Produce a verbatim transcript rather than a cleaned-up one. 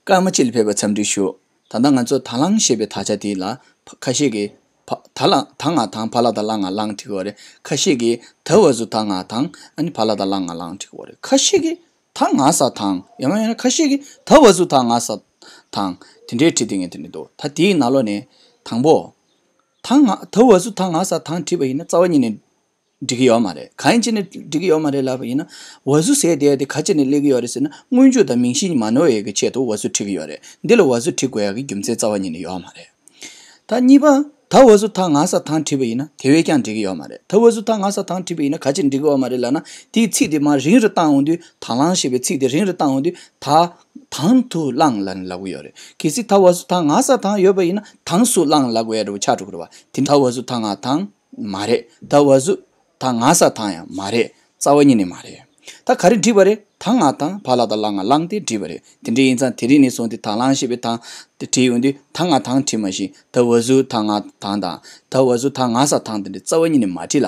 སྐར་མ་གཅིག་ལ་ཕེབས་པར་འཚམས་འདྲི་ཞུ། ད་ལྟ་ང་ཚོ་ད་ལང་ཞེས་པའི་དག་ཆ་དེ་ལ་ཁ་ཤས་ཀྱིས་ཕ་ད་ལ་ད་ང་དང་ཕ་ལ་ད་ལ་ང་ལང་བྲིས་ཀྱི་ཡོད་རེད། ཁ་ཤས་ཀྱིས་ད་བ་ཟུར་ད་ང་དང་ཨ་ནི་ཕ་ལ་ད་ལ་ང་ལང་བྲིས་ཀྱི་ཡོད་རེད། ཁ་ཤས་ཀྱིས་ད་ང་ས་དང་ཡང་ན་ཡང་ན་ཁ་ཤས་ཀྱིས་ད་བ་ཟུར་ད་ང་ས་དང་དེ་འདྲའི་བྲིས་བསྡད་མཁན་དེ་འདྲ་འདུག་ད་དེའི་ནང་ལོགས་ནས་དང་པོ། ད་ང་ད་བ་ཟུར་ད་ང་ས་དང་བྲིས་པ་ཡིན་ན་རྩ་བ་ཉིད་ནས་འགྲིག་གི་ཡོད་མ་རེད། གང་ཡིན་ཅི་ནས་འགྲིག་གི་ཡོད་མ་རེད་ལབ་པ་ཡིན་ན། བ་ཟུར་ཟེར་བསྡད་དེ་ག་ཅི་ནས་སླེབས་ཀྱི་ཡོད་རེད་ཟེར་ན། སྔོན་འཇུག་དང་མིང་གཞི་མ་ནོར་བའི་གི་ཆེད་དུ་བ་ཟུར་བྲིས་ཀྱི་ཡོད་རེད། འདི་ལ་བ་ཟུར་བྲིས་དགོས་ཡག་གི་རྒྱུ་མཚན་རྩ་བ་ཉིད་ནས་ཡོད་མ་རེད། ད་གཉིས་པ། ད་བ་ཟུར་ད་ང་ས་དང་བྲིས་པ་ཡིན་ན་དེ་བས་ཀྱང་འགྲིག་གི་ཡོད་མ་རེད། ད་བ་ཟུར་ད་ང་ས་དང་བྲིས་པ་ཡིན་ན་ག་ཅི་འགྲིག་གི་ཡོད་མ་རེད་ལབ་ན། དེའི་ཚིག་དེ་མར་རིང་རུ་བཏང་འོང་དུས། ད་ལང་ཞེས་པའི་ཚིག་དེ་རིང་རུ་བཏང་འོང་དུས། ད་དང་དུ་བླངས་ལབ་ནས་ལབ་ཀྱི་ཡོད་རེད། གལ་སྲིད་ད་བ་ཟུར་ད་ང་ས་དང་ཡོད་པ་ཡིན་ན་དང་སུ་བླངས་ལབ་དགོས་ཡ་འདྲ་པོ་ཆགས་འགྲོ་གི་རེད་བ། དེ་ད་བ་ཟུར་ད་ང་དང་མ་རེད། ད་བ་ཟུར་ད་ང་ས་དང་ཡང་མ་རེད། རྩ་བ་ཉིད་ནས་མ་རེད། ད་ག་རེ་བྲིས་པ་རེད། ད་ང་དང་ཕ་ལ་ད་ལ་ང་ལང་དེ་བྲིས་པ་རེད། དེ་འདྲ་ཡིན་ཙང་དེ་རིང་ནས་བཟུང་སྟེ་ད་ལང་ཞེས་པའི་དང་དེ་བྲིས་ཡོང་དུས་ད་ང་དང་བྲིས་མ་ཤེས། ད་བ་ཟུར་ད་ང་དང་དང་ད་བ་ཟུར་ད་ང་ས་དང་དེ་འདྲ་རྩ་བ་ཉིད་ནས་མ་བྲིས་ལ།